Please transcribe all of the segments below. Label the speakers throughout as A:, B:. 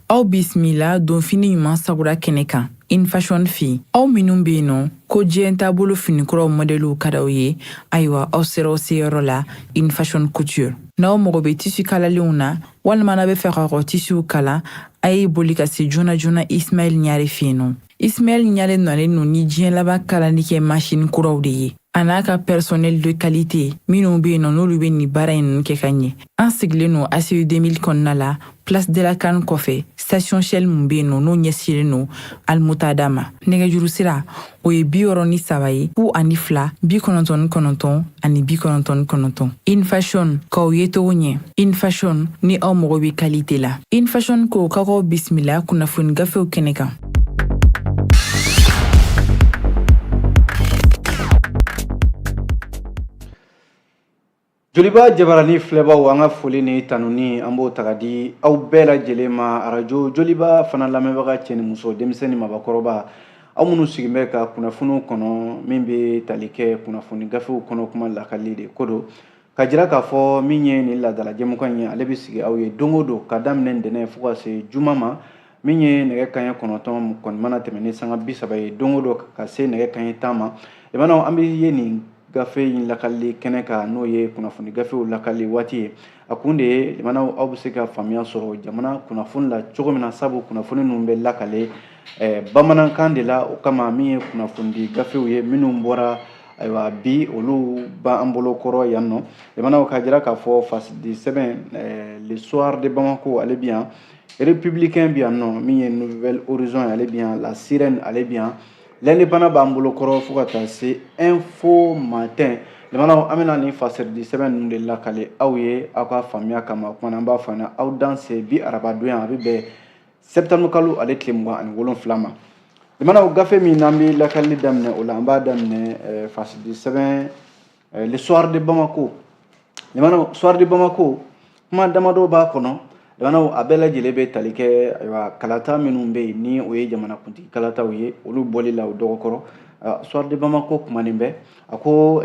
A: Aw bisimila donfini ɲuman sagura kɛnɛ kan InFashion fɛ. Aw minnu bɛ yen nɔ ko diɲɛ taabolo finikuraw mɔdɛliw ka d'aw ye, ayiwa, aw sera aw seyɔrɔ la InFashion Couture. N'aw mago bɛ tissu kalalenw na walima n'aw bɛ fɛ k'aw ka tissuw kala, a ye boli ka se joona joona Ismaɛl Ɲare fɛ yen nɔ. Ismaɛl Ɲare nalen don ni diɲɛ laban kalali kɛ machine kuraw de ye, a n'a ka personnel de qualité minnu bɛ yen nɔ, n'olu bɛ nin baara in ninnu kɛ ka ɲɛ. An sigilen don ACI 2000 kɔnɔna la, Place de la CAN kɔfɛ, station Shell mun bɛ yen nɔ, n'o ɲɛsinnen don Almutada ma. Nɛgɛjuru sira, o ye 63 ye, 02 99 ani 99. InFashion, k'aw ye cogo ɲɛ. InFashion, ni aw mago bɛ qualité la. InFashion ko k'aw bisimila kunnafoni gafew kɛnɛ kan.
B: Joliba jabarani filɛbaw, an ka foli ni tanuni, an b'o ta ka di aw bɛɛ lajɛlen ma. Arajo Joliba fana lamɛnbaga, cɛ ni muso, denmisɛn ni mabakɔrɔba, aw minnu sigilen bɛ ka kunnafoniw kɔnɔ, min bɛ tali kɛ kunnafoni gafew kɔnɔ kuma lakali de ko don, ka jira k'a fɔ min ye nin laadala jɛmukan ye, ale bɛ sigi aw ye don o don ka daminɛ ntɛnɛn fo ka se juma ma. Min ye nɛgɛ kanɲɛ 9 kɔni mana tɛmɛ ni sanga 30 ye don o don ka se nɛgɛ kanɲɛ 10 ma, limanaw, an bɛ ye nin gafe in lakali kɛnɛ kan, n'o ye kunnafoni gafew lakali waati ye. A kun de ye, limanaw, aw bɛ se ka faamuya sɔrɔ jamana kunnafoni la cogo min na, sabu kunnafoni ninnu bɛ lakale bamanankan de la. O kama, min ye kunnafonidi gafew ye minnu bɔra, ayiwa, bi, olu b'an bolo kɔrɔ yan nɔ. Limanaw, k'a jira k'a fɔ fasidi sɛbɛn Le Soir de Bamako, ale bi yan, Républicain bi yan nɔ, min ye Nouvel Horizon ye, ale bi yan, La Sirène, ale bi yan, L'Indépendant b'an bolo kɔrɔ, fo ka taa se Info Matin. Limanaw, an bɛna nin fasiridi sɛbɛn ninnu de lakale aw ye aw ka faamuya kama. O kumana, an b'a fɔ ɲɛna, aw danse. Bi arabadonya, a bɛ bɛn septembre kalo ale tile 27 ma. Limanaw, gafe min n'an bɛ lakalili daminɛ o la, an b'a daminɛ fasidi sɛbɛn Le Soir de Bamako. Limanaw, Soir de Bamako, kuma damadɔ b'a kɔnɔ. Limanaw, a bɛɛ lajɛlen bɛ tali kɛ, ayiwa, kalata minnu bɛ yen, ni o ye jamanakuntigi kalataw ye, olu bɔli la o dɔgɔkɔrɔ. Soir de Bamako kumanen bɛ, a ko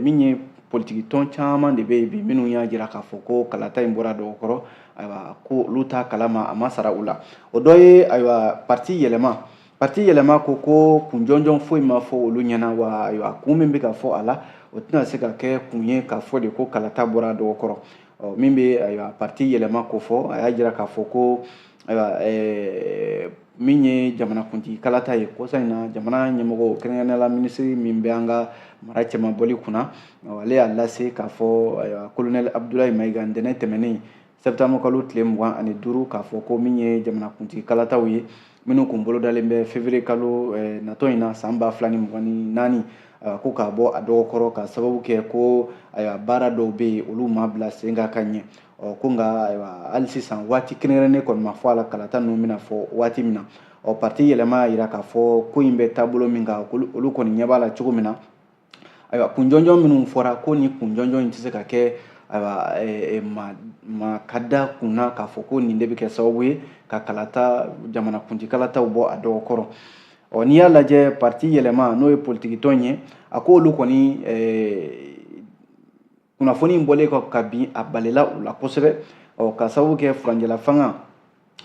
B: min ye politiki tɔn caman de bɛ yen bi minnu y'a jira k'a fɔ ko kalata in bɔra dɔgɔkɔrɔ, ayiwa, ko olu t'a kalama, a ma sara u la. O dɔ ye, ayiwa, parti Yɛlɛma. Parti Yɛlɛma ko kun jɔnjɔn foyi ma fɔ olu ɲɛna wa. Ayiwa, kun min bɛ ka fɔ a la, o tɛna se ka kɛ kun ye k'a fɔ de ko kalata bɔra dɔgɔkɔrɔ. Ɔ, min bɛ, ayiwa, parti Yɛlɛma ko fɔ, a y'a jira k'a fɔ ko, ayiwa, min ye jamanakuntigi kalata ye kɔsa in na, jamana ɲɛmɔgɔ, kɛrɛnkɛrɛnnenya la minisiri min bɛ an ka mara cɛmabɔli kunna, ale y'a lase k'a fɔ, ayiwa, colonel Abdoulaye Maïga, ntɛnɛn tɛmɛnen, septembre kalo tile 25, k'a fɔ ko min ye jamanakuntigi kalataw ye minnu kun bolodalen bɛ février kalo natɔ in na san 2024, ko k'a bɔ a dɔgɔkɔrɔ ka sababu kɛ ko, ayiwa, baara dɔw bɛ yen, olu ma bila sen kan ka ɲɛ. Ɔ, ko nka, ayiwa, hali sisan waati kɛrɛnkɛrɛnnen kɔni ma fɔ a la, kalata ninnu bɛna fɔ waati min na. Ɔ, parti Yɛlɛma y'a jira k'a fɔ ko in bɛ taabolo min kan, olu kɔni ɲɛ b'a la cogo min na, ayiwa, kun jɔnjɔn minnu fɔra, ko ni kun jɔnjɔn in tɛ se ka kɛ, ayiwa, ma ka da kun na k'a fɔ ko nin de bɛ kɛ sababu ye ka kalata, jamanakuntigi kalataw bɔ a dɔgɔkɔrɔ. Ɔ, n'i y'a lajɛ, parti Yɛlɛma, n'o ye politikitɔn ye, a ko olu kɔni kunnafoni in bɔlen kɔ ka bin, a balila u la kosɛbɛ. Ɔ, ka sababu kɛ furancɛla fanga,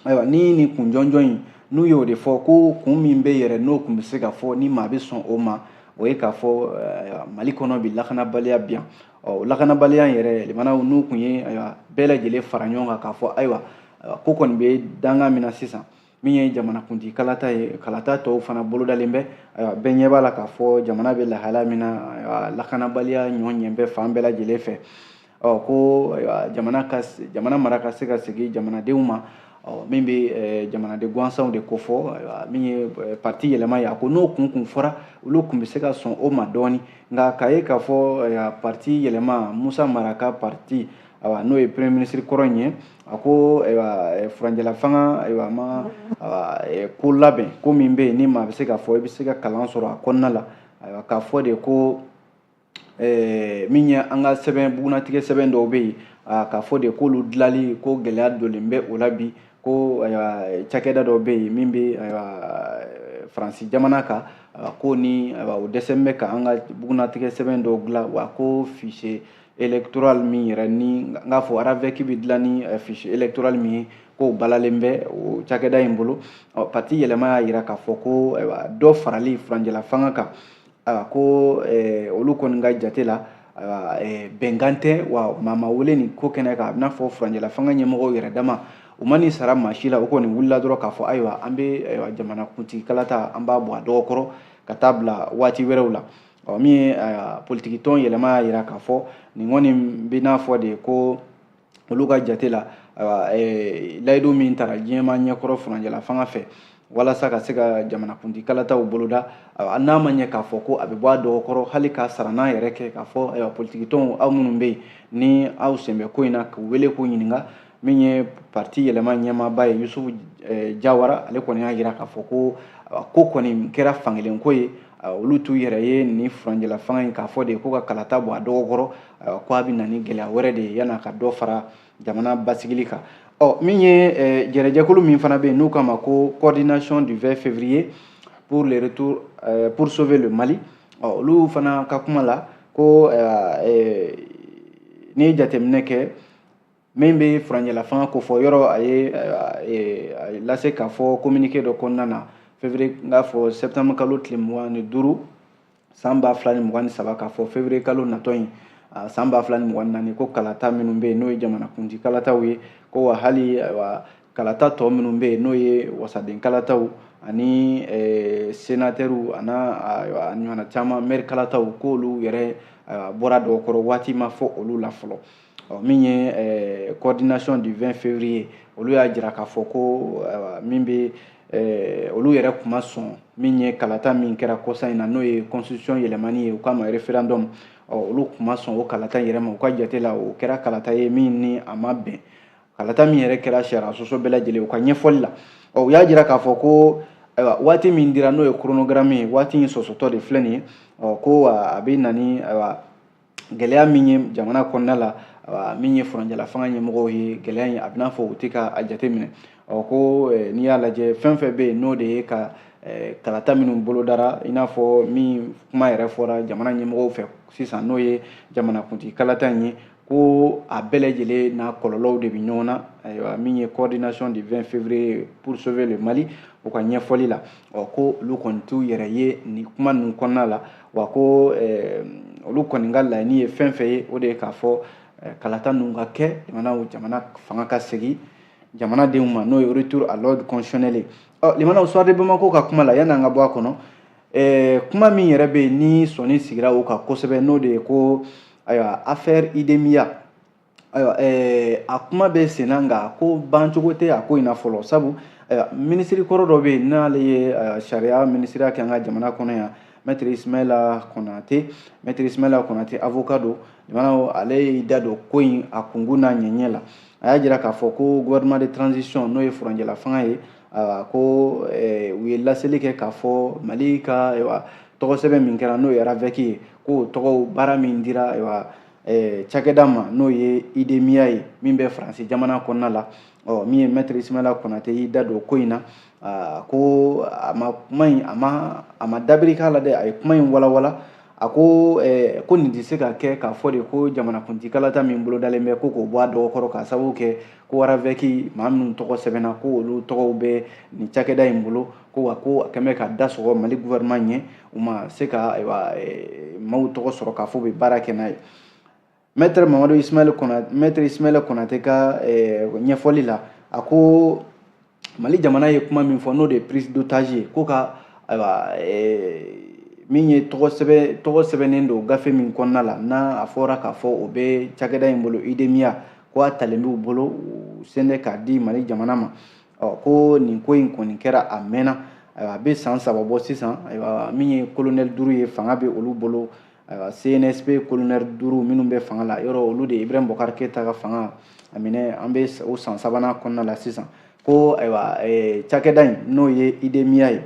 B: ayiwa, ni kun jɔnjɔn in n'u y'o de fɔ, ko kun min bɛ yɛrɛ, n'o kun bɛ se ka fɔ ni maa bɛ sɔn o ma, o ye k'a fɔ Mali kɔnɔ bi, lakanabaliya bi yan. Ɔ, lakanabaliya yɛrɛ, limanaw, n'u kun ye, ayiwa, bɛɛ lajɛlen fara ɲɔgɔn kan k'a fɔ, ayiwa, ko kɔni bɛ dangan min na sisan, min ye jamanakuntigi kalata ye, kalata tɔw fana bolodalen bɛ, ayiwa, bɛɛ ɲɛ b'a la k'a fɔ jamana bɛ lahalaya min na, ayiwa, lakanabaliya ɲɔ ɲɛ bɛ fan bɛɛ lajɛlen fɛ. Ɔ, ko, ayiwa, jamana mara ka se ka segin jamanadenw ma. Ɔ, min bɛ jamanaden gansanw de kofɔ, ayiwa, min ye parti Yɛlɛma ye, a ko n'o kun fɔra, olu kun bɛ se ka sɔn o ma dɔɔni. Nka k'a ye k'a fɔ, ayiwa, parti Yɛlɛma, Musa Mara ka parti, ayiwa, n'o ye premier ministre kɔrɔ in ye, a ko, ayiwa, furancɛla fanga, ayiwa, ma, ayiwa, ko labɛn ko min bɛ yen ni maa bɛ se k'a fɔ i bɛ se ka kalan sɔrɔ a kɔnɔna la. Ayiwa, k'a fɔ de ko min ye an ka sɛbɛn bugunatigɛ sɛbɛn dɔw bɛ yen, k'a fɔ de k'olu dilali ko gɛlɛya donnen bɛ o la bi, ko, ayiwa, cakɛda dɔw bɛ yen min bɛ, ayiwa, Faransi jamana kan, ko ni, ayiwa, o dɛsɛ bɛ ka an ka bugunatigɛ sɛbɛn dɔw dilan wa, ko fichier électoral min yɛrɛ ni n k'a fɔ RAVEC bɛ dilan ni fichier électoral min ye, k'o balalen bɛ o cakɛda in bolo. Ɔ, parti Yɛlɛma y'a jira k'a fɔ ko ayiwa, dɔ farali furancɛla fanga kan, ayiwa, ko olu kɔni ka jate la, ayiwa, bɛnkan tɛ wa maa ma wele nin ko kɛnɛ kan. A bɛna fɔ furancɛla fanga ɲɛmɔgɔw yɛrɛ dama, u ma nin sara maa si la. U kɔni wulila dɔrɔn k'a fɔ ayiwa, an bɛ, ayiwa, jamanakuntigi kalata, an b'a bɔ a dɔgɔkɔrɔ ka taa bila waati wɛrɛw la. Ɔ, min ye, ayiwa, politiki tɔn Yɛlɛma y'a jira k'a fɔ nin kɔni bɛ n'a fɔ de ko olu ka jate la, ayiwa, layidu min tara diɲɛmaa ɲɛkɔrɔ furancɛla fanga fɛ walasa ka se ka jamanakuntigi kalataw boloda, ayiwa, n'a ma ɲɛ k'a fɔ ko a bɛ bɔ a dɔgɔkɔrɔ, hali ka saranan yɛrɛ kɛ k'a fɔ ayiwa, politiki tɔnw, aw minnu bɛ yen ni aw sen bɛ ko in na, k'u wele k'u ɲininka. Min ye parti Yɛlɛma ɲɛmaaba ye, Yusufu Jawara, ale kɔni y'a jira k'a fɔ ko ko kɔni kɛra fankelen ko ye. Olu t'u yɛrɛ ye ni furancɛla fanga in k'a fɔ de ko ka kalata bɔ a dɔgɔkɔrɔ, ko a bɛ na ni gɛlɛya wɛrɛ de ye yan'a ka dɔ fara jamana basigili kan. Ɔ, min ye jɛrɛjɛkulu min fana bɛ yen n'u k'a ma ko Coordination du 20 février pour le retour pour sauver le Mali, ɔ, olu fana ka kuma la ko n'i ye jateminɛ kɛ, min bɛ furancɛla fanga kofɔ yɔrɔ, a ye lase k'a fɔ communiqué dɔ kɔnɔna na février, n k'a fɔ septembre kalo tile 25 san 2023, k'a fɔ février kalo natɔ in san 2024, ko kalata minnu bɛ yen n'o ye jamanakuntigi kalataw ye, ko wa hali, ayiwa, kalata tɔ minnu bɛ yen n'o ye wasaden kalataw ani sénateurs ana, ayiwa, a ɲɔgɔnna caman, maire kalataw, k'olu yɛrɛ bɔra dɔgɔkɔrɔ, waati ma fɔ olu la fɔlɔ. Ɔ, min ye Coordination du 20 février, olu y'a jira k'a fɔ ko min bɛ olu yɛrɛ kuma sɔn min ye kalata min kɛra kɔsa in na, n'o ye constitution yɛlɛmani ye, u k'a ma référendum. Ɔ, olu kuma sɔn o kalata yɛrɛ ma. U ka jate la, o kɛra kalata ye min ni a ma bɛn, kalata min yɛrɛ kɛra sariya sɔsɔ bɛɛ lajɛlen, u ka ɲɛfɔli la. Ɔ, u y'a jira k'a fɔ ko ayiwa, waati min dira, n'o ye chronogramme ye, waati in sɔsɔtɔ de filɛ nin ye. Ɔ, ko a bɛ na ni, ayiwa, gɛlɛya min ye jamana kɔnɔna la, min ye furancɛla fanga ɲɛmɔgɔw ye, gɛlɛya in a bɛ n'a fɔ u tɛ ka a jateminɛ. Ɔ, ko n'i y'a lajɛ, fɛn fɛn bɛ yen n'o de ye ka kalata minnu bolodara, i n'a fɔ min kuma yɛrɛ fɔra jamana ɲɛmɔgɔw fɛ sisan, n'o ye jamanakuntigi kalata in ye, ko a bɛɛ lajɛlen n'a kɔlɔlɔw de bɛ ɲɔgɔn na. Ayiwa, min ye Coordination du 20 février pour sauver le Mali, o ka ɲɛfɔli la, ɔ, ko olu kɔni t'u yɛrɛ ye nin kuma ninnu kɔnɔna la, wa ko olu kɔni ka laɲini ye fɛn fɛn ye, o de ye k'a fɔ kalata ninnu ka kɛ, jamana fanga ka segin jamanadenw ma, n'o ye retour à l'ordre constitutionnel ye. Ɔ, limanaw, Soir de Bamako ka kuma la, yanni an ka bɔ a kɔnɔ, kuma min yɛrɛ bɛ yen ni sɔnni sigira o kan kosɛbɛ, n'o de ye ko ayiwa, affaire Idemia, ayiwa, a kuma bɛ sen na, nka ko bancogo tɛ a ko in na fɔlɔ, sabu ayiwa, minisiri kɔrɔ dɔ bɛ yen n'ale ye sariya minisiriya kɛ an ka jamana kɔnɔ yan, Maître Ismaïla Konate. Maître Ismaïla Konate, avocat don, limanaw, ale y'i da don ko in a kunkun n'a ɲɛɲɛ la. A y'a jira k'a fɔ ko gouvernement de transition, n'o ye furancɛla fanga ye, ko u ye laseli kɛ k'a fɔ Mali ka, ayiwa, tɔgɔ sɛbɛn min kɛra, n'o ye RAVEC ye, k'o tɔgɔw baara min dira, ayiwa, cakɛda ma, n'o ye Idemia ye, min bɛ Faransi jamana kɔnɔna la. Ɔ, min ye Maître Ismaïla Konate y'i da don ko in na, ko a ma kuma in, a ma dabiri k'a la dɛ, a ye kuma in walawala. A ko ko nin tɛ se ka kɛ k'a fɔ de ko jamanakuntigi kalata min bolodalen bɛ, ko k'o bɔ a dɔgɔkɔrɔ, k'a sababu kɛ ko RAVEC maa minnu tɔgɔ sɛbɛnna, ko olu tɔgɔw bɛ nin cakɛda in bolo, ko wa ko a kɛn bɛ ka da sɔgɔ Mali gouvernement ɲɛ, u ma se ka, ayiwa, maaw tɔgɔ sɔrɔ k'a fɔ u bɛ baara kɛ n'a ye. Maître Mamadu Ismaël Konate, Maître Ismaël Konate ka ɲɛfɔli la, a ko Mali jamana ye kuma min fɔ, n'o de ye prise d'otage ye, ko ka, ayiwa, min ye tɔgɔ sɛbɛn, tɔgɔ sɛbɛnnen don gafe min kɔnɔna la, n'a a fɔra k'a fɔ o bɛ cakɛda in bolo, Idemia, ko a talen b'u bolo, u sen tɛ k'a di Mali jamana ma. Ɔ, ko nin ko in kɔni kɛra a mɛnna, ayiwa, a bɛ san 3 bɔ sisan. Ayiwa, min ye colonel 5 ye, fanga bɛ olu bolo, ayiwa, CNSP colonel 5 minnu bɛ fanga la yɔrɔ, olu de Ibrahim Boubacar Keïta ka fanga a minɛ, an bɛ o san sabanan kɔnɔna la sisan. Ko ayiwa, cakɛda in, n'o ye Idemia ye,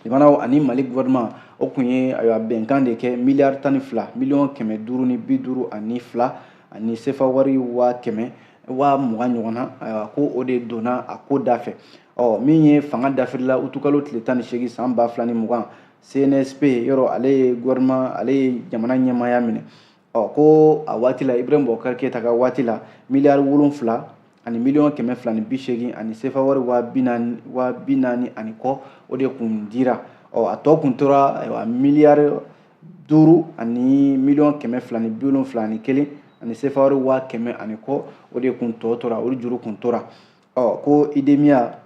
B: limanaw, ani Mali gouvernement, o kun ye, ayiwa, bɛnkan de kɛ miliyari 12, 552,000,000 ani sefa wari 120,000 ɲɔgɔn na. Ayiwa, ko o de donna a ko da fɛ. Ɔ, min ye fanga dafirila utukalo tile 18 san 2020, CNSP yɔrɔ, ale ye gouvernement, ale ye jamana ɲɛmaaya minɛ. Ɔ, ko a waati la, Ibrahim Boubacar Keïta ka waati la, miliyari 7 ani miliyɔn 280 ani sefa wari 40,000 ani kɔ, o de kun dira. Ɔ, a tɔ kun tora, ayiwa, miliyari 5 ani miliyɔn 271 ani sefa wari 100,000 ani kɔ, o de kun tɔ tora, o juru kun tora. Ɔ, ko IDEMIA,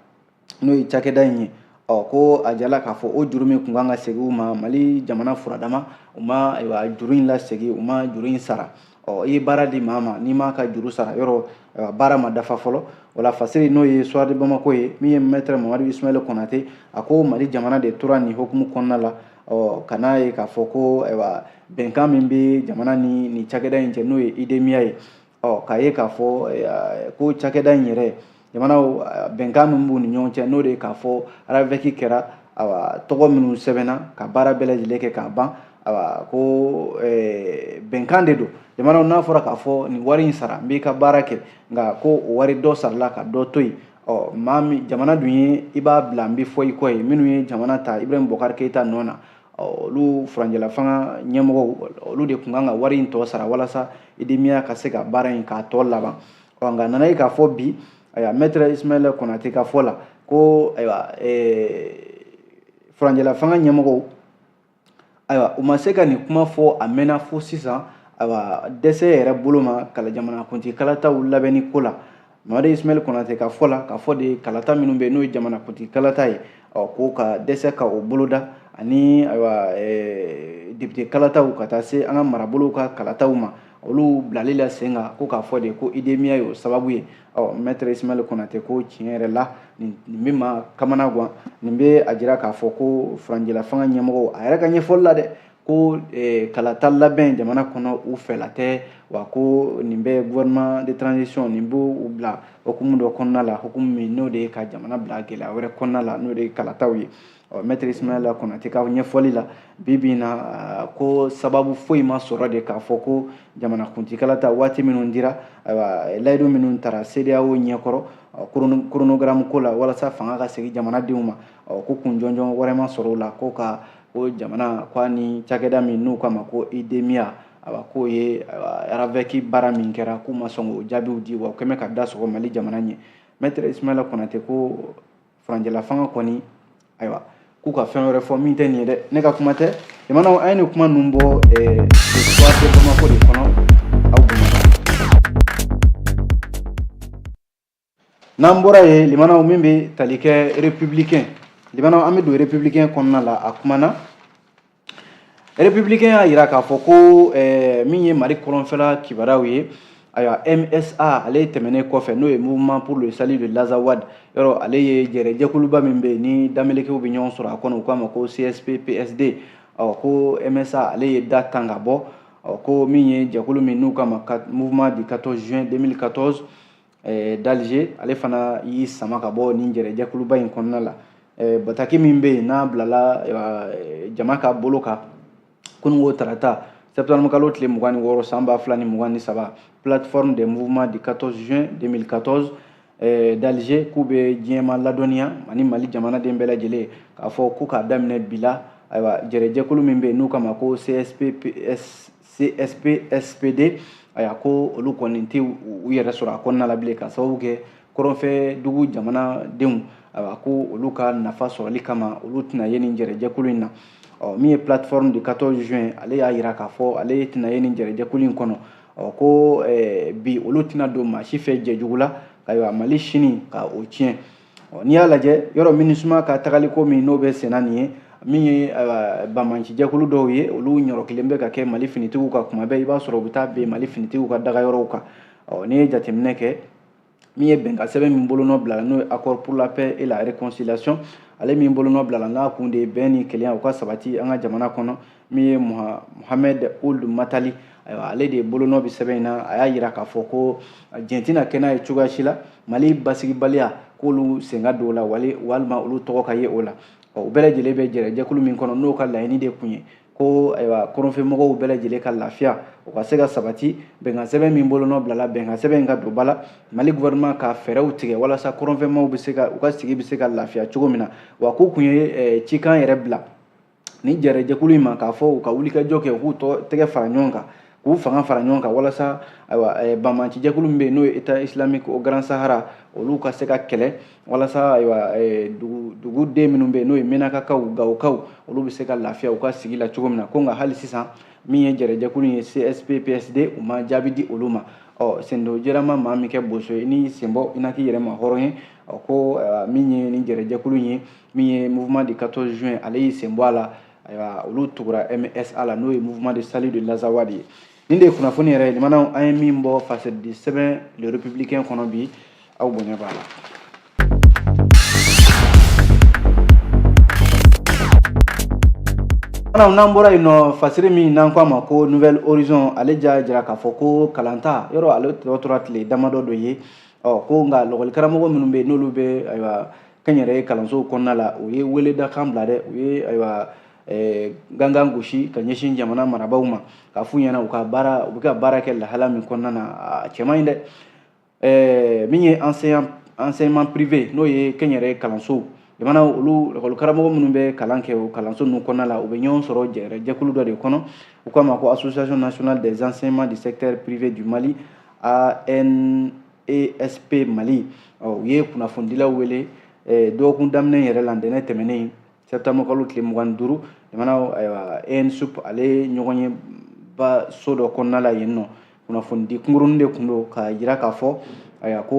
B: n'o ye cakɛda in ye, ɔ, ko a jala k'a fɔ o juru min kun kan ka segin u ma, Mali jamana furadama, u ma, ayiwa, juru in lasegin, u ma juru in sara. Ɔ, i ye baara di maa ma, n'i m'a ka juru sara, yɔrɔ, ayiwa, baara ma dafa fɔlɔ. O la, Fasiri, n'o ye Soir de Bamako ye, min ye maître Mamadu Ismaël Konate, a ko Mali jamana de tora nin hukumu kɔnɔna la. Ɔ, ka n'a ye k'a fɔ ko, ayiwa, bɛnkan min bɛ jamana ni nin cakɛda in cɛ, n'o ye IDEMIA ye, ɔ, k'a ye k'a fɔ ko cakɛda in yɛrɛ, jamanaw, bɛnkan min b'u ni ɲɔgɔn cɛ, n'o de ye k'a fɔ RAVEC kɛra, awa, tɔgɔ minnu sɛbɛnna ka baara bɛɛ lajɛlen kɛ k'a ban, awa, ko bɛnkan de don. Jamanaw, n'a fɔra k'a fɔ nin wari in sara, n b'i ka baara kɛ, nka ko o wari dɔ sarala ka dɔ to yen. Ɔ, maa min jamana dun ye, i b'a bila n bɛ fɔ i kɔ ye. Minnu ye jamana ta Ibrahim Boubacar Keïta nɔ na, olu furancɛla fanga ɲɛmɔgɔw, olu de tun kan ka wari in tɔ sara walasa IDEMIA ka se ka baara in k'a tɔ laban. Ɔ, nka nana ye k'a fɔ bi, ayiwa, maître Ismaël Konate ka fɔ la ko, ayiwa, furancɛla fanga ɲɛmɔgɔw, ayiwa, u ma se ka nin kuma fɔ a mɛnna fo sisan, ayiwa, dɛsɛ yɛrɛ bolo ma kala jamanakuntigi kalataw labɛnni ko la. Mamadu Ismaël Konate ka fɔ la, k'a fɔ de kalata minnu bɛ yen, n'o ye jamanakuntigi kalata ye, ɔ, ko ka dɛsɛ ka o boloda, ani, ayiwa, député kalataw, ka taa se an ka marabolow ka kalataw ma, olu bilali la sen kan, ko k'a fɔ de ko IDEMIA y'o sababu ye. Ɔ, maître Ismaël Konate ko tiɲɛ yɛrɛ la, nin bɛ maa kamana gan, nin bɛ a jira k'a fɔ ko furancɛla fanga ɲɛmɔgɔw, a yɛrɛ ka ɲɛfɔli la dɛ, ko kalata labɛn jamana kɔnɔ, u fɛla tɛ wa, ko nin bɛ gouvernement de transition nin b'u bila hukumu dɔ kɔnɔna la, hukumu min n'o de ye ka jamana bila gɛlɛya wɛrɛ kɔnɔna la, n'o de ye kalataw ye. Ɔ, maître Ismaël Konate ka ɲɛfɔli la, bi bi in na, ko sababu foyi ma sɔrɔ de k'a fɔ ko jamanakuntigi kalata waati minnu dira, ayiwa, layidu minnu tara CEDEAO ɲɛkɔrɔ chronogramme ko la walasa fanga ka segin jamanadenw ma, ɔ, ko kun jɔnjɔn wɛrɛ ma sɔrɔ o la, ko ka ko jamana ko a ni cakɛda min n'u k'a ma ko IDEMIA, ayiwa, k'o ye, ayiwa, RAVEC baara min kɛra, k'u ma sɔn k'o jaabiw di, wa u kɛn bɛ ka da sɔgɔ Mali jamana ɲɛ. Maître Ismaël Konate ko furancɛla fanga kɔni, ayiwa, k'u ka fɛn wɛrɛ fɔ min tɛ nin ye dɛ. Ne ka kuma tɛ, jamanaw, an ye nin kuma ninnu bɔ Le Soir de Bamako de kɔnɔ. Aw bonya n'an bɔra yen, limanaw, min bɛ tali kɛ Républicain, limanaw, an bɛ don Républicain kɔnɔna la. A kumana, Républicain y'a jira k'a fɔ ko min ye Mali kɔrɔnfɛla kibaruyaw ye, ayiwa, MSA, ale tɛmɛnen kɔfɛ, n'o ye Mouvement pour le salut de l'Azawad, yɔrɔ ale ye jɛrɛjɛkuluba min bɛ yen ni damelekew bɛ ɲɔgɔn sɔrɔ a kɔnɔ, u k'a ma ko CSP PSD. Ɔ, ko MSA, ale ye da tan ka bɔ. Ɔ, ko min ye jɛkulu min n'u k'a ma Mouvement du 14 juin 2014 d'Alger, ale fana y'i sama ka bɔ nin jɛrɛjɛkuluba in kɔnɔna la. Bataki min bɛ yen n'a bilala jama ka bolo kan kununko tarata, septembre kalo tile 26 san 2023, Plateforme des mouvements du 14 juin 2014 d'Alger k'u bɛ diɲɛma ladɔnniya ani Mali jamanaden bɛɛ lajɛlen k'a fɔ ko k'a daminɛ bi la, ayiwa, jɛrɛjɛkulu min bɛ yen n'u k'a ma ko CSP CSP SPD, ayiwa, ko olu kɔni tɛ u yɛrɛ sɔrɔ a kɔnɔna la bilen, ka sababu kɛ kɔrɔnfɛ dugu jamanadenw, ayiwa, ko olu ka nafa sɔrɔli kama, olu tɛna ye nin jɛrɛjɛkulu in na. Ɔ, min ye Plateforme du 14 juin, ale y'a jira k'a fɔ ale tɛna ye nin jɛrɛjɛkulu in kɔnɔ. Ɔ, ko bi olu tɛna don maa si fɛ jɛjugu la, ayiwa, Mali sini ka o tiɲɛ. Ɔ, n'i y'a lajɛ, yɔrɔ MINUSMA ka tagaliko min n'o bɛ senna nin ye, min ye, ayiwa, banbaacijɛkulu dɔw ye, olu ɲɔrɔkilen bɛ ka kɛ Mali finitigiw ka kuma bɛɛ, i b'a sɔrɔ u bɛ taa bin Mali finitigiw ka dagayɔrɔw kan. Ɔ, n'i ye jateminɛ kɛ, min ye bɛnkan sɛbɛn min bolonɔ bila, n'o ye Accord pour la paix et la réconciliation, ale min bolonɔ bila, n'a kun de ye bɛn ni kelenya u ka sabati an ka jamana kɔnɔ, min ye Mohamed Ould Matali, ayiwa, ale de ye bolonɔ bi sɛbɛn in na. A y'a jira k'a fɔ ko jɛn tɛna kɛ n'a ye cogoya si la Mali basigibaliya, k'olu sen ka don o la, walima olu tɔgɔ ka ye o la. Ɔ, u bɛɛ lajɛlen bɛ jɛrɛjɛkulu min kɔnɔ, n'o ka laɲini de kun ye ko, ayiwa, kɔrɔnfɛmɔgɔw bɛɛ lajɛlen ka lafiya, o ka se ka sabati, bɛnkan sɛbɛn min bolonɔ bilala, bɛnkan sɛbɛn in ka don ba la, Mali gouvernement ka fɛɛrɛw tigɛ walasa kɔrɔnfɛmaw bɛ se ka u ka sigi bɛ se ka lafiya cogo min na. Wa k'u kun ye cikan yɛrɛ bila ni jɛrɛjɛkulu in ma k'a fɔ u ka wulikajɔ kɛ, u k'u tɛgɛ fara ɲɔgɔn kan. k'u fanga fara ɲɔgɔn kan walasa ayiwa banbaancijɛkulu min bɛ yen n'o ye État islamique au Grand Sahara, olu ka se ka kɛlɛ walasa ayiwa duguden minnu bɛ yen n'o ye Menakakaw, Gawokaw, olu bɛ se ka lafiya u ka sigi la cogo min na. Ko nka hali sisan min ye jɛrɛjɛkulu ye CSP PSD, u ma jaabi di olu ma. Ɔ sendo jɛrama maa min kɛ boso ye, n'i sen bɔ i na k'i yɛrɛ ma hɔrɔn ye. Ɔ ko min ye nin jɛrɛjɛkulu ye, min ye mouvement du 14 juin, ale y'i sen bɔ a la. Ayiwa, olu tugura MSA la, n'o ye mouvement de salut de l'Azawad ye. Nin de ye kunnafoni yɛrɛ ye limanaw, an ye min bɔ fasɛdi sɛbɛn Le Républicain kɔnɔ bi, aw bonya b'a la. N'an bɔra yen nɔ, fasiri min n'an ko a ma ko Nouvel Horizon, ale ja jira k'a fɔ ko kalanta yɔrɔ ale tɔ tora tile damadɔ dɔ ye. Ɔ ko nka lɔgɔlikaramɔgɔ minnu bɛ yen n'olu bɛ ayiwa kɛnyɛrɛye kalansow kɔnɔna la, u ye weledakan bila dɛ, u ye ayiwa gangan gosi ka ɲɛsin jamana marabaaw ma k'a f'u ɲɛna u ka baara, u bɛ ka baara kɛ lahala min kɔnɔna na, a cɛ man ɲi dɛ. Min ye enseignement privé, n'o ye kɛnyɛrɛye kalansow, jamana olu lakɔlikaramɔgɔ minnu bɛ kalan kɛ o kalanso ninnu kɔnɔna la, u bɛ ɲɔgɔn sɔrɔ jɛkulu dɔ de kɔnɔ, u k'a ma ko Association nationale des enseignants du secteur privé du Mali, ANESP Mali. U ye kunnafonidilaw wele dɔgɔkun daminɛ yɛrɛ la, ntɛnɛn tɛmɛnen, septembre kalo tile 25, jamana ayiwa ANSUP ale ɲɔgɔn ye ba so dɔ kɔnɔna la yen nɔ. Kunnafonidi kunkurunin de tun don k'a jira k'a fɔ ayiwa ko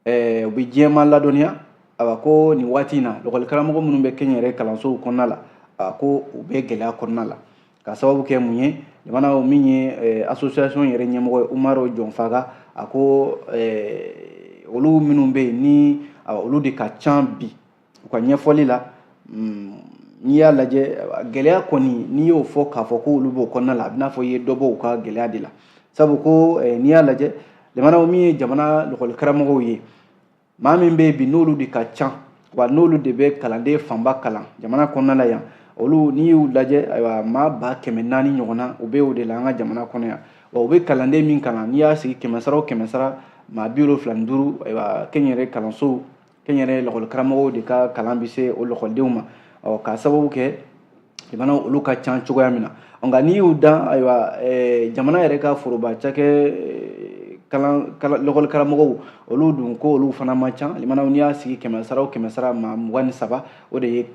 B: u bɛ diɲɛmaa ladɔnniya, ayiwa ko nin waati in na lakɔlikaramɔgɔ minnu bɛ kɛnyɛrɛ kalansow kɔnɔna la, a ko u bɛ gɛlɛya kɔnɔna la, ka sababu kɛ mun ye? Jamana min ye association yɛrɛ ɲɛmɔgɔ ye, Umaru Jɔnfaga, a ko olu minnu bɛ yen ni olu de ka ca bi, u ka ɲɛfɔli la, n'i y'a lajɛ gɛlɛya kɔni, n'i y'o fɔ k'a fɔ ko olu b'o kɔnɔna la, a bɛ n'a fɔ i ye dɔ bɔ u ka gɛlɛya de la. Sabu ko n'i y'a lajɛ jamana min ye jamana lakɔlikaramɔgɔw ye, maa min bɛ yen bi n'olu de ka ca, wa n'olu de bɛ kalanden fanba kalan jamana kɔnɔna la yan, olu n'i y'u lajɛ, ayiwa maa 400,000 ɲɔgɔnna u bɛ o de la an ka jamana kɔnɔ yan. Wa u bɛ kalanden min kalan, n'i y'a sigi kɛmɛ sara o kɛmɛ sara, maa 75, ayiwa kɛnyɛrɛ kalansow, kɛnyɛrɛ lakɔlikaramɔgɔw de ka kalan bɛ se o lakɔlidenw ma. Ɔ k'a sababu kɛ jamana olu ka ca cogoya min na. Nka n'i y'u dan, ayiwa jamana yɛrɛ ka foroba cakɛ kalan lakɔlikaramɔgɔw, olu dun ko olu fana man ca. Limanaw, n'i y'a sigi kɛmɛ sara o kɛmɛ sara, maa 23, o de ye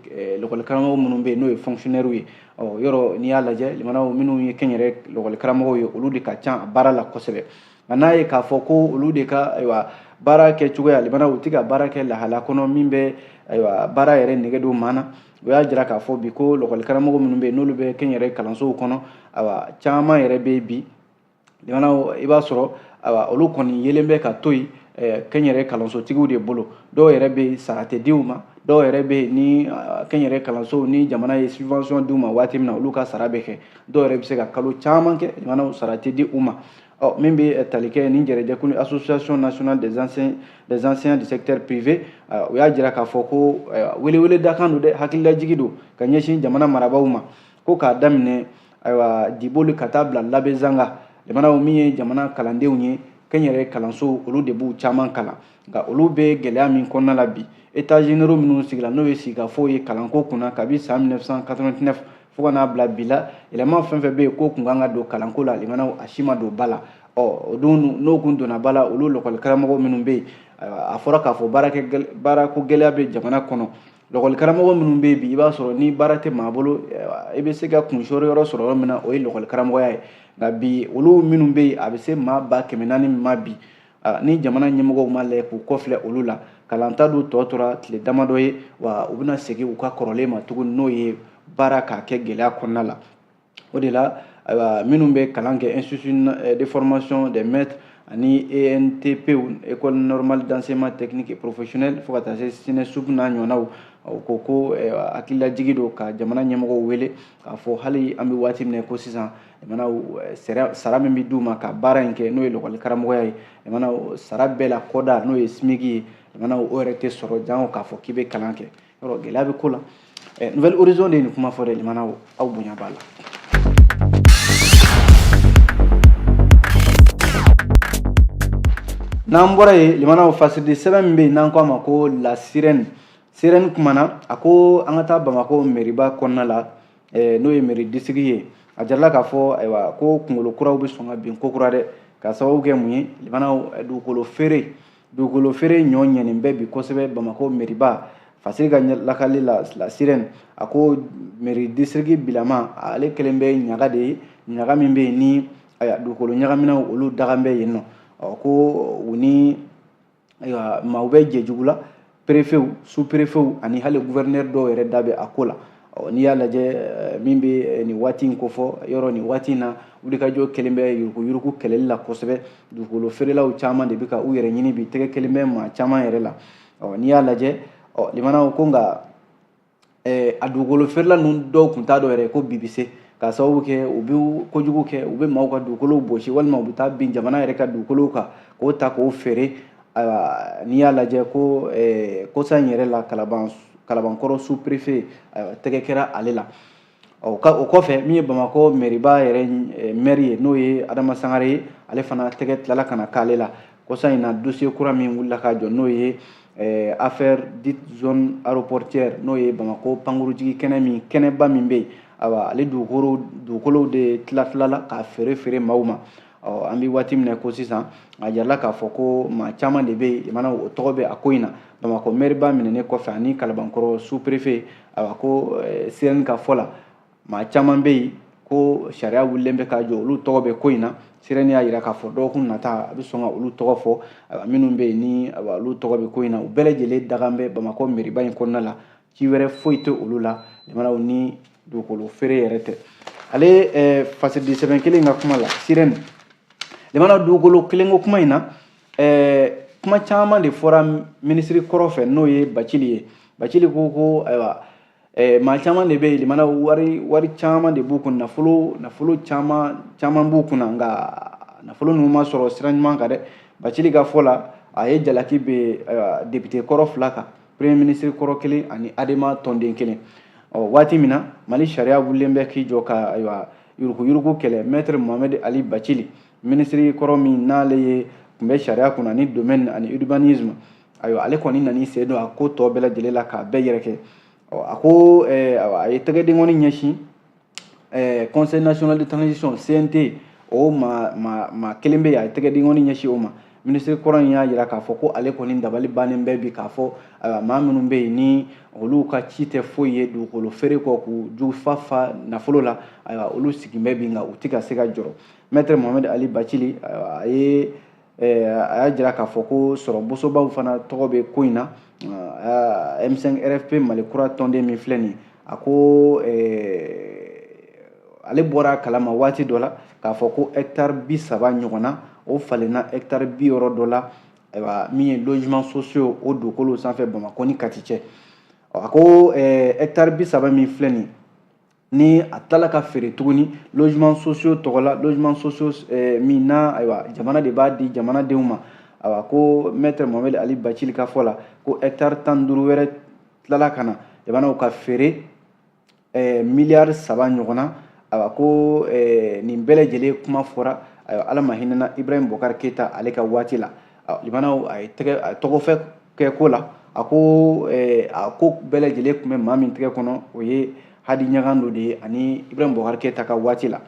B: lakɔlikaramɔgɔ minnu bɛ yen n'o ye fonctionnaire ye. Ɔ yɔrɔ n'i y'a lajɛ, limanaw, minnu ye kɛnyɛrɛ lakɔlikaramɔgɔw ye, olu de ka ca a baara la kosɛbɛ. Nka n'a ye k'a fɔ ko olu de ka ayiwa baara kɛ cogoya, limanaw, u tɛ ka baara kɛ lahala kɔnɔ min bɛ ayiwa baara yɛrɛ nege don maa na. U y'a jira k'a fɔ bi ko lakɔlikaramɔgɔ minnu bɛ yen n'olu bɛ kɛnyɛrɛ kalansow kɔnɔ, ayiwa caman yɛrɛ bɛ yen bi, limanaw, i b'a sɔrɔ ayiwa olu kɔni yelen bɛ ka to yen kɛnyɛrɛ kalansotigiw de bolo. Dɔw yɛrɛ bɛ yen sara tɛ di u ma, dɔw yɛrɛ bɛ yen ni kɛnyɛrɛ kalansow ni jamana ye subvention d'u ma waati min na, olu ka sara bɛ kɛ. Dɔw yɛrɛ bɛ se ka kalo caman kɛ, limanaw, sara tɛ di u ma. Ɔ min bɛ tali kɛ nin jɛrɛjɛkulu Association nationale des enseignants du secteur privé, u y'a jira k'a fɔ ko welewele dakan don dɛ, hakililajigi don ka ɲɛsin jamana marabaaw ma, ko k'a daminɛ ayiwa Diboli ka taa bila Labezanga, jamanaw min ye jamana kalandenw ye kɛnyɛrɛ kalansow, olu de b'u caman kalan. Nka olu bɛ gɛlɛya min kɔnɔna la bi, états généraux minnu sigila, n'o ye sigikafɔw ye kalanko kunna kabi san 1989 fo ka n'a bila bi la, yɛlɛma fɛn fɛn bɛ yen ko kun kan ka don kalanko la, limanaw, a si ma don ba la. Ɔ o dun n'o kun donna ba la, olu lakɔlikaramɔgɔ minnu bɛ yen, a fɔra k'a fɔ baarako gɛlɛya bɛ jamana kɔnɔ. Lakɔlikaramɔgɔ minnu bɛ yen bi, i b'a sɔrɔ ni baara tɛ maa bolo, i bɛ se ka kunsɔrɔ yɔrɔ sɔrɔ yɔrɔ min na, o ye lakɔlikaramɔgɔya ye. Nka bi olu minnu bɛ yen, a bɛ se maa 400,000 ma bi, ni jamana ɲɛmɔgɔw ma lajɛ k'u kɔfilɛ olu la, kalanta dun tɔ tora tile damadɔ ye, wa u bɛna segin u ka kɔrɔlen ma tuguni, n'o ye baara k'a kɛ gɛlɛya kɔnɔna la. O de la ayiwa minnu bɛ kalan kɛ institut de formation des maîtres ani ENTP, école normale d'enseignement technique et professionnel, fo ka taa se SYNESUP n'a ɲɔgɔnnaw, u ko ko hakililajigi don ka jamana ɲɛmɔgɔw wele k'a fɔ hali an bɛ waati min na ko sisan, jamana sara min bɛ d'u ma ka baara in kɛ, n'o ye lakɔlikaramɔgɔya ye, jamana sara bɛɛ la kɔda, n'o ye SMIG ye, jamana o yɛrɛ tɛ sɔrɔ jango k'a fɔ k'i bɛ kalan kɛ. Yɔrɔ gɛlɛya bɛ ko la. Nouvel Horizon de ye nin kuma fɔ dɛ, limanaw, aw bonya b'a la. N'an bɔra yen, limanaw, fasiridi sɛbɛn min bɛ yen n'an ko a ma ko La Sirène, Sirène kumana, a ko an ka taa Bamakɔ mɛriba kɔnɔna la, n'o ye mairie district ye. A jirala k'a fɔ ayiwa ko kunkolo kuraw bɛ sɔn ka bin ko kura dɛ, ka sababu kɛ mun ye? Limanaw, dugukolo feere ɲɔ ɲɛnen bɛ bi kosɛbɛ Bamakɔ mɛriba. Fasiri ka lakali la, la Sirène, a ko mairie district bilama, ale kɛlen bɛ ɲaga de ye, ɲaga min bɛ yen ni ayiwa dugukolo ɲagaminaw olu dagan bɛ yen nɔ. Ɔ, ko u ni ayiwa maaw bɛ jɛjugu la, préfetw, sous préfetw ani hali gouverneur dɔw yɛrɛ da bɛ a ko la. Ɔ, n'i y'a lajɛ min bɛ nin waati in kofɔ yɔrɔ, nin waati in na, wulikajɔ kelen bɛ yuruguyurugu kɛlɛli la kosɛbɛ. Dugukolo feerelaw caman de bɛ ka u yɛrɛ ɲini bi, tɛgɛ kelen bɛ maa caman yɛrɛ la. Ɔ, n'i y'a lajɛ, ɔ, limanaw, ko nka a dugukolo feerela ninnu dɔw tun t'a dɔn yɛrɛ ko bi bɛ se, k'a sababu kɛ u bɛ kojugu kɛ, u bɛ maaw ka dugukolow bɔsi walima u bɛ taa bin jamana yɛrɛ ka dugukolow kan k'o ta k'o feere. Ayiwa, n'i y'a lajɛ ko kosa in yɛrɛ la, Kalabankɔrɔ sous préfet, ayiwa, tɛgɛ kɛra ale la. Ɔ, o kɔfɛ, min ye Bamakɔ mɛriba yɛrɛ maire ye, n'o ye Adama Sangare ye, ale fana tɛgɛ tilala ka na k'ale la kosa in na. Dossier kura min wulila ka jɔ, n'o ye affaire dite zone aéroportière, n'o ye Bamakɔ pankurujigi kɛnɛ min, kɛnɛba min bɛ yen, ayiwa, ale dugukolow de tila tilala k'a feere feere maaw ma. Ɔ, an bɛ waati min na ko sisan, a jirala k'a fɔ ko maa caman de bɛ yen mana o tɔgɔ bɛ a ko in na. Bamakɔ mɛriba minɛnen kɔfɛ ani Kalabankɔrɔ sous préfet, ayiwa, ko Sirène ka fɔ la, maa caman bɛ yen ko sariya wulilen bɛ ka jɔ, olu tɔgɔ bɛ ko in na. Sirène y'a jira k'a fɔ dɔgɔkun nata a bɛ sɔn ka olu tɔgɔ fɔ. Ayiwa, minnu bɛ yen ni ayiwa olu tɔgɔ bɛ ko in na, u bɛɛ lajɛlen dagan bɛ Bamakɔ mɛriba in kɔnɔna la. Ci wɛrɛ foyi tɛ olu la jamanaw ni dugukolo feere yɛrɛ tɛ. Ale fasidi sɛbɛn kelen ka kuma la, Sirène, jamana dugukolo kelenko kuma in na, kuma caman de fɔra minisiri kɔrɔ fɛ, n'o ye Bacili ye. Bacili ko ayiwa, maa caman de bɛ yen, limana, wari caman de b'u kun, nafolo caman caman b'u kunna, nka nafolo ninnu ma sɔrɔ sira ɲuman kan dɛ. Bacili ka fɔ la, a ye jalaki bɛ ayiwa député kɔrɔ fila kan, premier ministre kɔrɔ kelen ani Adema tɔnden kelen. Ɔ, waati min na Mali sariya wulilen bɛ k'i jɔ ka ayiwa yuruguyurugu kɛlɛ, maître Mohamed Ali Bacili, minisiri kɔrɔ min n'ale ye tun bɛ sariya kunna ni domaine ani urbanisme, ayiwa, ale kɔni nan'i sen don a ko tɔ bɛɛ lajɛlen la k'a bɛɛ yɛrɛkɛ. Ɔ, a ko a ye tɛgɛdenkɔni ɲɛsin Conseil national de transition, CNT, o maa kelen bɛ yen, a ye tɛgɛdenkɔni ɲɛsin o ma. Minisiri kɔrɔ in y'a jira k'a fɔ ko ale kɔni dabali bannen bɛ bi k'a fɔ ayiwa maa minnu bɛ yen ni olu ka ci tɛ foyi ye dugukolo feere kɔ, k'u ju fa fa nafolo la, ayiwa, olu sigin bɛ bi, nka u tɛ ka se ka jɔrɔ. Maître Mohamed Ali Bacili, a ye a y'a jira k'a fɔ ko sɔrɔ bosobaw fana tɔgɔ bɛ ko in na. M5 RFP Mali kura tɔnden min filɛ nin ye, a ko ale bɔra a kalama waati dɔ la k'a fɔ ko hectare 30 ɲɔgɔn na, o falenna hectare 60 dɔ la, ayiwa, min ye logement sociaux o dugukolo sanfɛ Bamakɔ ni Kati cɛ. A ko hectare 30 min filɛ nin ni a tilala ka feere tuguni logement sociaux tɔgɔ la, logement sociaux min na, ayiwa, jamana de b'a di jamanadenw ma. Ayiwa, ko maître Mohamed Ali Bacili ka fɔ la, ko hectare 15 wɛrɛ tilala ka na jamanaw ka feere miliyari 3 ɲɔgɔn na. Ayiwa, ko nin bɛɛ lajɛlen kuma fɔra, ayiwa, Ala ma hinɛna Ibrahim Boubacar Keita ale ka waati la. Limanaw, a ye tɛgɛ a tɔgɔ fɛ kɛ ko la. A ko a ko bɛɛ lajɛlen tun bɛ maa min tɛgɛ kɔnɔ, o ye Hadi Ɲagando de ye ani Ibrahim Boubacar Keita ka waati la.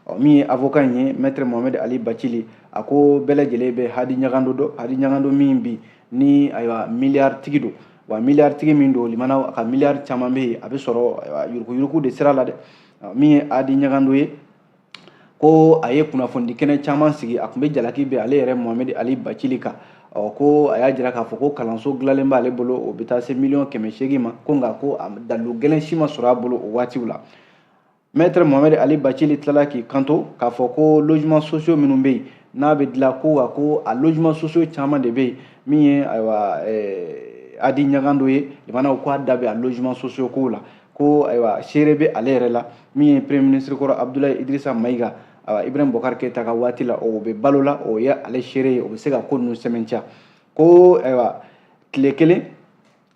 B: Ɔ, min ye avocat in ye, maître Mohamed Ali Bacili, a ko bɛɛ lajɛlen bɛ Hadi Ɲagando dɔn. Hadi Ɲagando min bi ni ayiwa miliyari tigi don, wa miliyari tigi min don, limanaw, a ka miliyari caman bɛ yen, a bɛ sɔrɔ ayiwa yuruguyurugu de sira la dɛ. Min ye Hadi Ɲagando ye, ko a ye kunnafoni kɛnɛ caman sigi, a tun bɛ jalaki bɛ ale yɛrɛ Mohamed Ali Bacili kan. Ɔ, ko a y'a jira k'a fɔ ko kalanso dilanlen b'ale bolo, o bɛ taa se miliyɔn 800 ma, ko nka ko dalilu gɛlɛn si ma sɔrɔ a bolo o waatiw la. Maître Mohamed Ali Bacili tilala k'i kanto k'a fɔ ko logement sociaux minnu bɛ yen n'a bɛ dilan, ko wa ko a logement sociaux caman de bɛ yen, min ye ayiwa Hadi Ɲagando ye, limanaw, ko a da bɛ a logement sociaux kow la, ko ayiwa seere bɛ ale yɛrɛ la. Min ye premier ministre kɔrɔ Abdoulaye Idrissa Maïga, ayiwa, Ibrahim Boubacar Keita ka waati la, o bɛ balo la, o ye ale seere ye, o bɛ se ka ko ninnu sɛmɛntiya. Ko ayiwa tile kelen,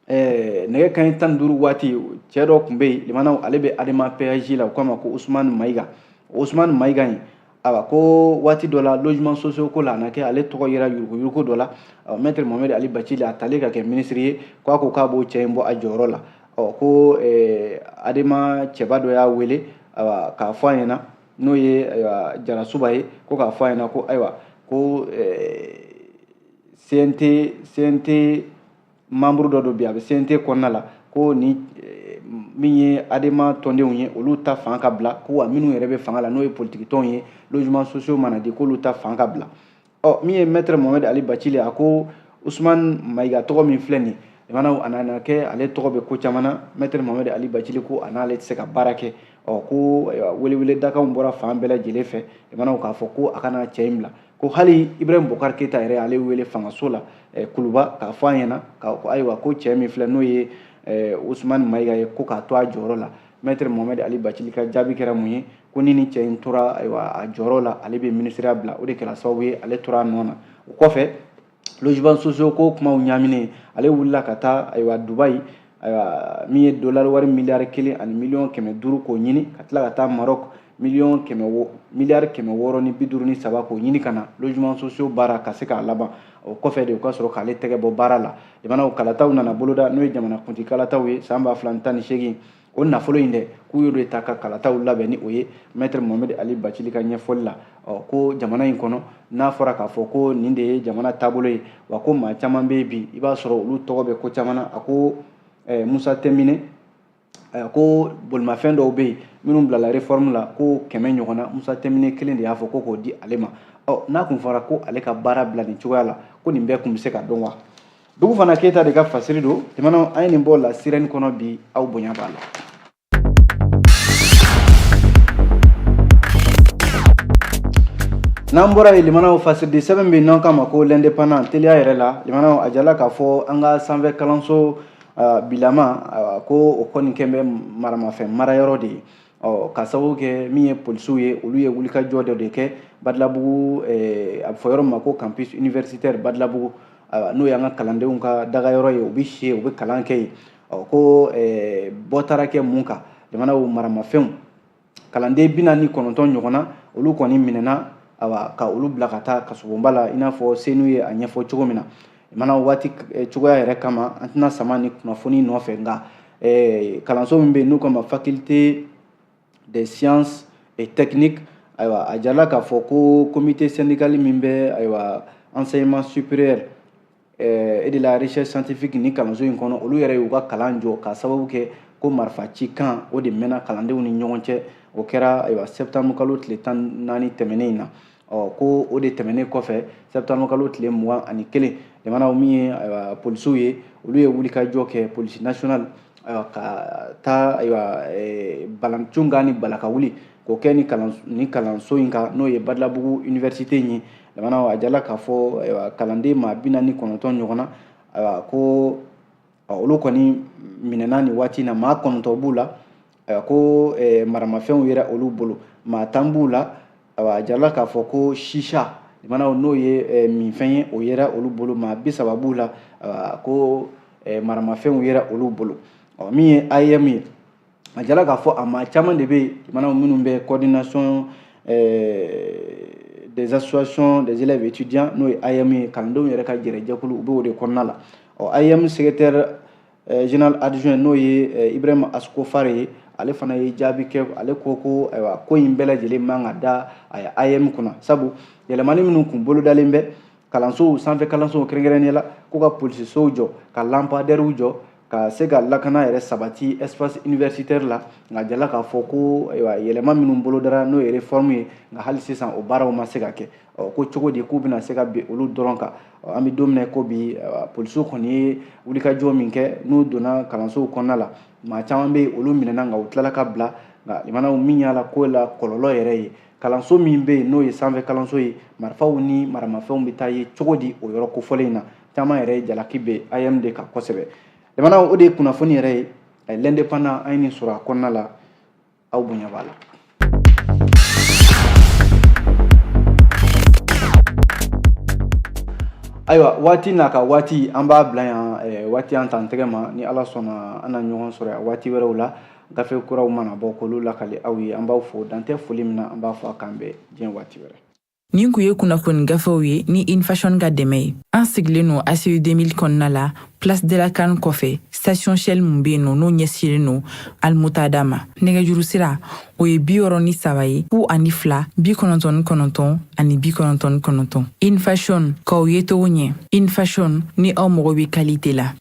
B: nɛgɛ kanɲɛ 15 waati, cɛ dɔ tun bɛ yen, limanaw, ale bɛ Adema péage la, u k'a ma ko Usumani Mayiga. Usumani Mayiga in, ayiwa, ko waati dɔ la logement sociaux ko la, a na kɛ ale tɔgɔ yera yuruguyurugu dɔ la. Maître Mohamed Ali Bacili, a talen ka kɛ ministre ye, ko a ko k'a b'o cɛ in bɔ a jɔyɔrɔ la. Ɔ, ko Adema cɛba dɔ y'a wele. ayiwa k'a fɔ a ɲɛna n'o ye ayiwa Jarasuba ye, ko k'a fɔ a ɲɛna ko ayiwa ko CNT membre dɔ don bi, a bɛ CNT kɔnɔna la, ko ni min ye ADEMA tɔndenw ye, olu ta fan ka bila, ko wa minnu yɛrɛ bɛ fanga la n'o ye politiki tɔnw ye, logement sociaux mana di k'olu ta fan ka bila. Ɔ min ye maître Mohamed Ali Bathily, a ko Ousmane Maïga tɔgɔ min filɛ nin ye, limanaw a nana kɛ ale tɔgɔ bɛ ko caman na. Maître Mohamed Ali Bathily ko a n'ale tɛ se ka baara kɛ. Ɔ ko welewele dakanw bɔra fan bɛɛ lajɛlen fɛ, limanaw k'a fɔ ko a kana cɛ in bila, ko hali Ibrahim Boubacar Keita yɛrɛ ale wele fangaso la Kuluba k'a fɔ a ɲɛna ko ayiwa ko cɛ min filɛ n'o ye Ousmane Maïga ye, ko k'a to a jɔyɔrɔ la. Maître Mohamed Ali Bathily ka jaabi kɛra mun ye? Ko ni ni cɛ in tora ayiwa a jɔyɔrɔ la, ale bɛ minisiriya bila. O de kɛra sababu ye ale tora a nɔ na. O kɔfɛ logement sociaux ko kumaw ɲaaminen, ale wulila ka taa ayiwa Dubaï, ayiwa min ye dollar wari 1 miliyari 500 miliyɔn k'o ɲini, ka tila ka taa Maroc 653 miliyari k'o ɲini ka na logement sociaux baara ka se k'a laban. O kɔfɛ de u ka sɔrɔ k'ale tɛgɛ bɔ baara la. Jamanaw kalataw nana boloda, n'o ye jamanakuntigi kalataw ye san 2018. O nafolo in dɛ, k'u y'o de ta ka kalataw labɛn ni o ye. Maître Mohamed Ali Bathily ka ɲɛfɔli la, ɔ ko jamana in kɔnɔ, n'a fɔra k'a fɔ ko nin de ye jamana taabolo ye, wa ko maa caman bɛ yen bi, i b'a sɔrɔ olu tɔgɔ bɛ ko caman na. A ko Musa Tɛmine, ko bolimafɛn dɔw bɛ yen minnu bilala réforme la, ko 100 ɲɔgɔn na, Musa Tɛmine kelen de y'a fɔ ko k'o di ale ma. Ɔ n'a kun fɔra ko ale ka baara bila nin cogoya la, ko nin bɛɛ kun bɛ se ka dɔn wa? Dugu fana Keyita de ka fasiri don. Jamana an ye nin bɔ La Sirène kɔnɔ bi, aw bonya b'a la. N'an bɔra yen, limanaw, fasiridi sɛbɛn bɛ n'an k'a ma ko L'Indépendant. Teliya yɛrɛ la, limanaw, a jala k'a fɔ an ka sanfɛ kalanso bilama ko o kɔni kɛn bɛ maramafɛn marayɔrɔ de ye. Ɔ ka sababu kɛ min ye polisiw ye, olu ye wulikajɔ dɔ de kɛ Badilabugu, a bɛ fɔ yɔrɔ min ma ko campus universitaire Badilabugu, n'o y'an ka kalandenw ka dagayɔrɔ ye, u bɛ si yen, u bɛ kalan kɛ yen. Ɔ ko bɔ taara kɛ mun kan? Jamanaw maramafɛnw, kalanden 49 ɲɔgɔn na, olu kɔni minɛna, awa ka olu bila ka taa kasobonba la, i n'a fɔ Senu ye a ɲɛfɔ cogo min na. Mana waati cogoya yɛrɛ kama, an tɛna sama ni kunnafoni nɔfɛ, nka kalanso min bɛ yen n'u k'a ma faculté des sciences et techniques, ayiwa a jala k'a fɔ ko comité syndical min bɛ ayiwa enseignement supérieur et de la recherche scientifique ni kalanso in kɔnɔ, olu yɛrɛ y'u ka kalan jɔ k'a sababu kɛ ko marifa cikan o de mɛnna kalandenw ni ɲɔgɔn cɛ. O kɛra ayiwa septembre kalo tile 14 tɛmɛnen in na. Ɔ ko o de tɛmɛnen kɔfɛ, septembre kalo tile 21, jamanaw min ye ayiwa polisiw ye, olu ye wulikajɔ kɛ, police nationale, ayiwa ka taa ayiwa balancunga ni balaka wuli k'o kɛ ni kalanso in kan, n'o ye Badilabugu université in ye. Jamanaw a jala k'a fɔ ayiwa kalanden maa 49 ɲɔgɔn na, ayiwa ko olu kɔni minɛna nin waati in na, maa 9 b'u la, ayiwa ko maramafɛnw yera olu bolo, maa 10 b'u la. Ayiwa a jala k'a fɔ ko shisha, jamanaw, n'o ye minfɛn ye, o yera olu bolo, maa 30 b'u la, ayiwa ko maramafɛnw yera olu bolo. Ɔ min ye AEM ye, a jala k'a fɔ a maa caman de bɛ yen, jamanaw, minnu bɛ coordination des associations des élèves étudiants, n'o ye AEM ye, kalandenw yɛrɛ ka jɛrɛjɛkulu, u bɛ o de kɔnɔna la. Ɔ AEM secrétaire général adjoint, n'o ye Ibrahima Ascofaré ye, ale fana ye jaabi kɛ. Ale ko ko ayiwa ko in bɛɛ lajɛlen man ka da a AEM kunna, sabu yɛlɛmani minnu kun bolodalen bɛ kalansow sanfɛ kalansow kɛrɛnkɛrɛnnenya la, ko ka polisisow jɔ, ka lampadaires jɔ, ka se ka lakana yɛrɛ sabati espace universitaire la. Nka jala k'a fɔ ko ayiwa yɛlɛma minnu bolodara, n'o ye réforme ye, nka hali sisan o baaraw ma se ka kɛ. Ɔ ko cogo di k'u bɛna se ka bin olu dɔrɔn kan? An bɛ don min na ko bi, polisiw kɔni ye wulikajɔ min kɛ, n'u donna kalansow kɔnɔna la, maa caman bɛ yen, olu minɛna, nka u tilala ka bila. Nka limanaw, min y'a la ko la kɔlɔlɔ yɛrɛ ye, kalanso min bɛ yen n'o ye sanfɛ kalanso ye, marifaw ni maramafɛnw bɛ taa ye cogo di o yɔrɔ kofɔlen in na? Caman yɛrɛ ye jalaki bɛ AEM de kan kosɛbɛ. Jamanaw, o de ye kunnafoni yɛrɛ ye L'Indépendant, an ye nin sɔrɔ a kɔnɔna la, aw bonya b'a la. Ayiwa, waati n'a ka waati, an b'a bila yan. Waati an t'an tɛgɛ ma. Ni Ala sɔnna, an na ɲɔgɔn sɔrɔ yan waati wɛrɛw la, gafe kuraw mana bɔ k'olu lakali aw ye. An b'aw fo, dan tɛ foli min na. An b'a fɔ a k'an bɛn diɲɛ waati wɛrɛ.
A: Nin kun ye kunnafoni gafew ye ni Infashion ka dɛmɛ ye. An sigilen don ACI 2000 kɔnɔna la, Place de la CAN kɔfɛ, station Shell mun bɛ yen nɔ, n'o ɲɛsinnen don Almutada ma. Nɛgɛjuru sira, o ye 63 ye, 02 99 ani 99. Infashion, k'aw yecogo ɲɛ. Infashion, ni aw mago bɛ qualité la.